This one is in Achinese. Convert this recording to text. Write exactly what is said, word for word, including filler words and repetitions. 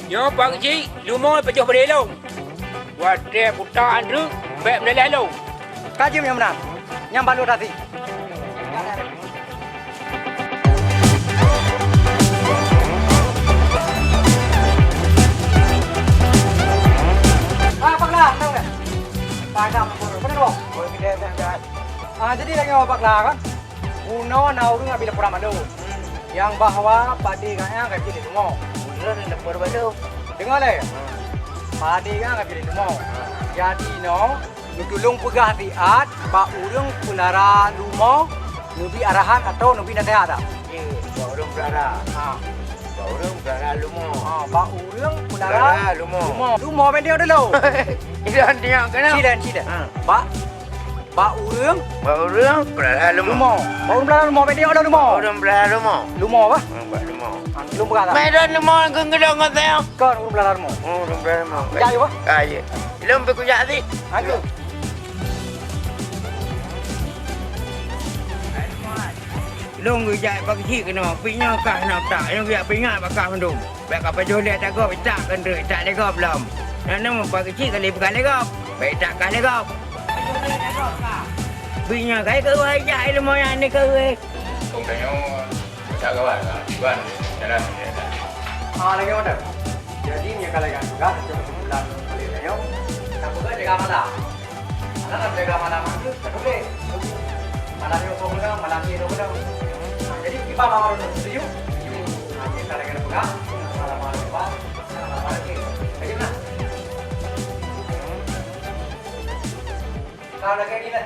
Nyoe Pak Keuchik, leumo pajoh bri lôn. Watèe buta andeuek, bèk meuleleh lôn. Ka jeuem nyang meunan. Nyang balu tasi. Ah, Pak Lah, tang deh. Padang pun, bener dong. Ah, jadi lagi Pak Lah kan? Bunoe na ureueng abi laporan bak lôn. Nyang bahwa padé gata ka jeuet lé leumo. Ulôn lapor bak lôn. Deungoe lé. Padé gata ka jeuet lé leumo. Jadi nyoe, neutulông peugah siat bak ureueng peulara leumo, neubi arahan atawa neubi naseuhat dak? Jeuet, bak ureueng peulara. Ha. Bak ureueng peulara leumo. Ha, bak ureueng peulara leumo. Leumo. Leumo bèk neutulông. Ilôn teunyok keunoe. Silen, silen. Ha. Bak Bak ureueng? Bak ureueng peulara leumo. Leumo. Bak ureueng peulara leumo, bèk neutulông leumo. Bak ureueng peulara leumo. Leumo bah? Hmm, bak leumo. Ah, lôn peugah dah. Meudon leumo keu geulong ngon saya. Kon ureueng peulara leumo. Oh, ureueng peulara leumo. Jak yuk bah. Ah, ya. Lôn pih kujak sit. Aku. Lôn geujak Pak Keuchik keunoe, pih nyoe kah na utak, nyoe geujak peuingat bak kah mandum. Bèk ka pajoh lé ata gob, itak keuneuk itak lé gob lom. Nyan nyoe Pak Keuchik ka lheueh peugah lé gob. Bèk itak kah lé gob. Bri nyoe kai keu wai jak ilmu nyan ni keu wai. Kong tanyoe tak gawat lah. Tuan jalan ni dah. Ah, lagi order. Jadi, meunyoe ka lagèe nyan peugah, untuk bulan boleh tanyoe. Ka peugah jaga mata. Karena kan jaga malam itu tak boleh. Malam ni orang bilang, malam ni orang bilang. Nah, jadi kita malam itu setuju. Nah, kita dengan pegang, malam malam depan, malam malam ni. Jadi nah. Kalau lagi ni lah.